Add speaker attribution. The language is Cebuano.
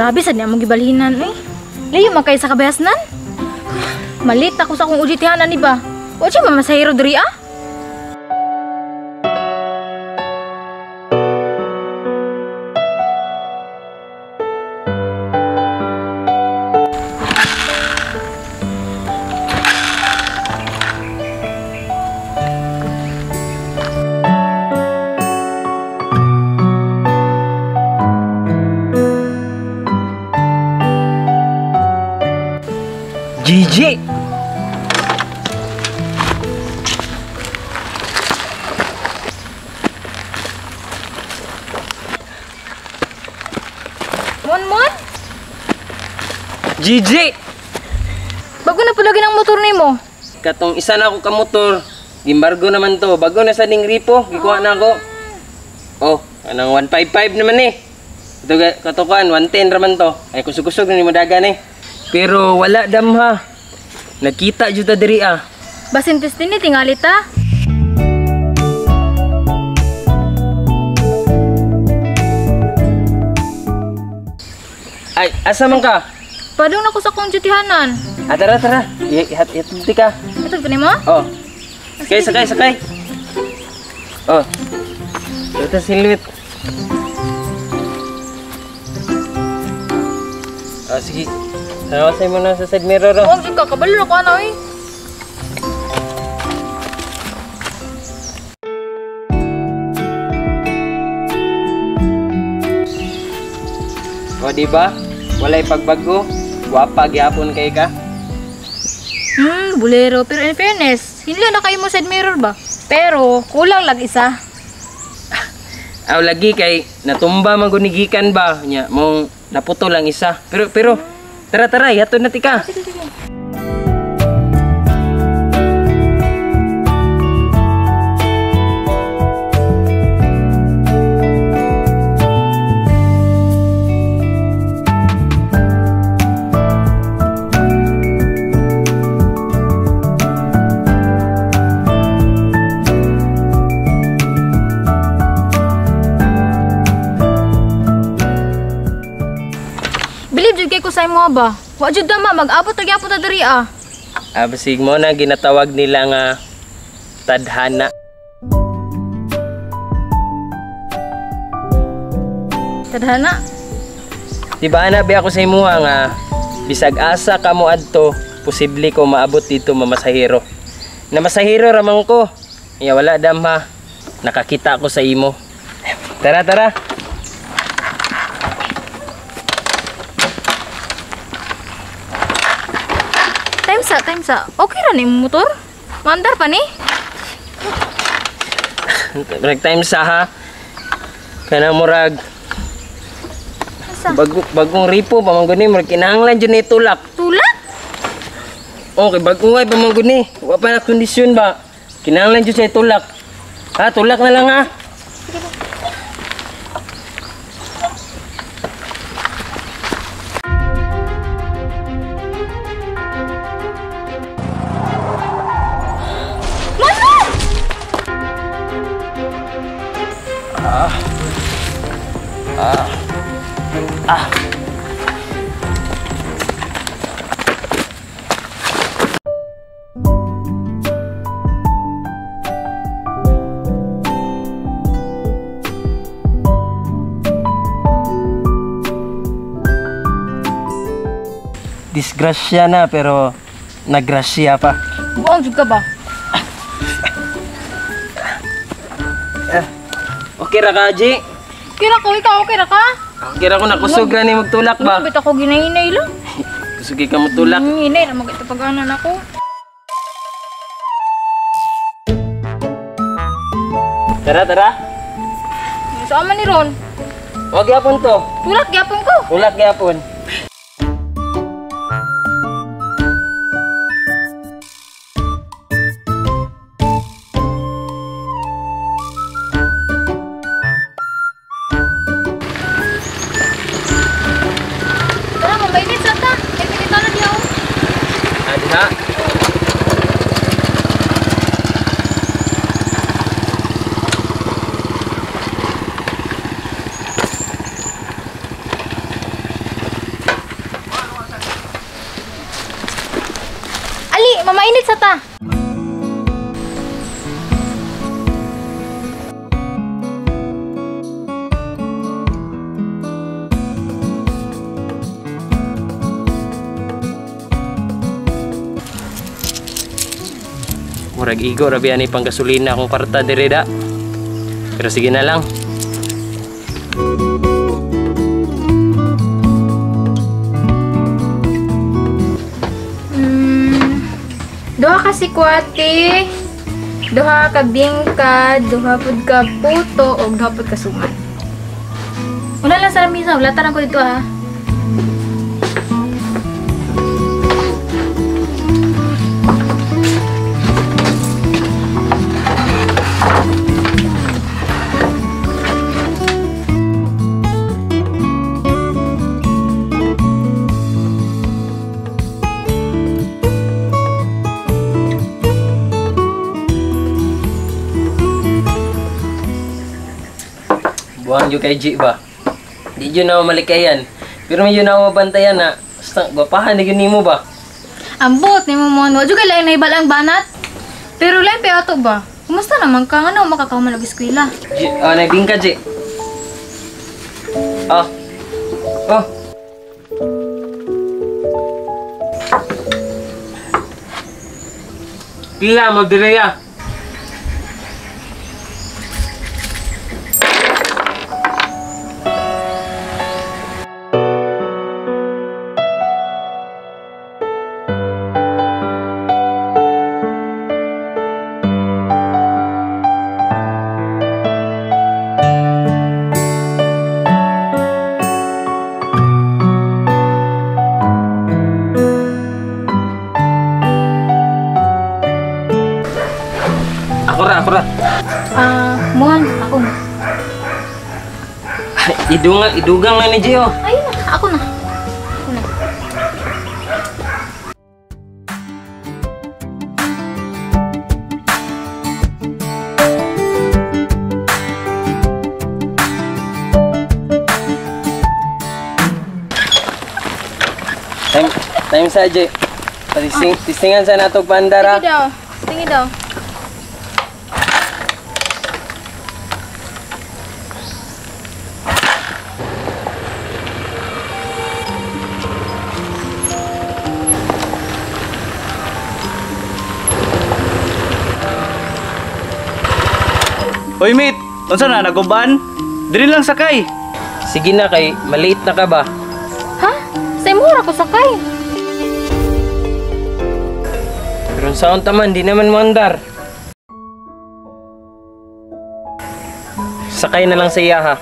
Speaker 1: Grabe sad niya mong gibalhinan eh. Layo man kayo sa kabayasnan. Malit ako sa akong ujitihanan ni ba. Wa siya mamasahero diri ah.
Speaker 2: Gigi!
Speaker 1: Mon-mon?
Speaker 2: Gigi!
Speaker 1: Bago na palagi ng motor nimo.
Speaker 2: Katong isa na ako ka motor, gimbargo naman to. Bago na sa ning ripo, gikuha na ako. Oh, anang 155 naman eh. Ito katukan, 110 raman to. Ay kusog-kusog na ni mo dagan eh. Pero wala damha. Nakita jud ta diri ah.
Speaker 1: Basin testing ni tingali ta.
Speaker 2: Ay, asa man ka?
Speaker 1: Padung na ko sa akong dutihanan.
Speaker 2: Ah, tara, tara. Ihatid ka.
Speaker 1: Hatod ka nimo?
Speaker 2: Oh. Sakay, sakay, sakay. Oh. Ito silwit. Oh, sige. Nawasay mo na sa side mirror.
Speaker 1: Oh, sige ka, kabalo na ko ano eh.
Speaker 2: O, di ba? Walay pagbago. Wapa gyapon kay ka.
Speaker 1: Bolero. Pero in fairness, hindi na kayo mo side mirror ba? Pero kulang lag isa.
Speaker 2: Aw lagi kay natumba man gunigikan ba nya mong naputo lang isa. Pero tara tara, ihatod na tika.
Speaker 1: Sige, sige. Bilib jud kay ko sa imo ba? Wa jud ma mag-abot ra gyapon ta diri ah.
Speaker 2: Ah, basig mo na ginatawag nila nga tadhana.
Speaker 1: Tadhana?
Speaker 2: Di ba ana bi ako sa imuha nga bisag asa kamo adto, posible ko maabot dito mamasahero. Namasahero ra man ko. Iya wala damha. Nakakita ko sa imo. Tara tara.
Speaker 1: Time sa. Okay ra ni motor? Mandar pa ni?
Speaker 2: Murag time sa ha. Kana murag bagong ripo pa man guni, murag kinahanglan jud ni tulak.
Speaker 1: Tulak?
Speaker 2: Okay, bagong ay pa man guni. Wa pa na kondisyon ba? Kinahanglan jud sa tulak. Ha, tulak na lang ha. Disgrasya na pero nagrasya pa.
Speaker 1: Buang jud ka ba?
Speaker 2: Okay ra ka, G?
Speaker 1: Okay ra ko, ikaw okay ra ka?
Speaker 2: Okay ra ko, nakusog ra ni magtulak ba?
Speaker 1: Bit ako ginahinay lang.
Speaker 2: Kusugi ka motulak.
Speaker 1: Hinay ra magito pag-anan ako.
Speaker 2: Tara, tara.
Speaker 1: Saan man ni ron?
Speaker 2: Wa gyapon to.
Speaker 1: Tulak gyapon ko.
Speaker 2: Tulak gyapon.
Speaker 1: Dali, mamainit sa ta.
Speaker 2: Murag igo ra biya ni panggasolina akong kwarta dire da. Pero sige na lang.
Speaker 1: Duha ka sikwate, duha ka bingka, duha pud ka puto, og duha pud ka suman. Una lang sa lamisa, wala tarang ko dito ha.
Speaker 2: Buang jud kay G ba? Di jud na ako malikayan. Pero medyo na ako mabantayan na. Basta, gwapahan na yun nimo ba?
Speaker 1: Ambot nimo mo, wa jud kay lain nahibalang banat. Pero lain pa ato ba? Kumusta naman ka nga na makakahuman og eskwela?
Speaker 2: G, naibing ka, G. Ah. Oh. Pila mo dire ah. Ako ra, ako ra.
Speaker 1: Muhan, ako na.
Speaker 2: Ay, idugang na ni Gio.
Speaker 1: Ayun na, ako na. Ako na.
Speaker 2: Time sa G. Tistingan sa natog pandara.
Speaker 1: Tingin daw. Tingin daw.
Speaker 3: Hoy mate, unsa na naguban? Diri lang sakay.
Speaker 2: Sige na kay maliit na ka ba?
Speaker 1: Ha? Sa imura ko sakay.
Speaker 2: Pero sa unta man di naman moandar. Sakay na lang sa iya ha.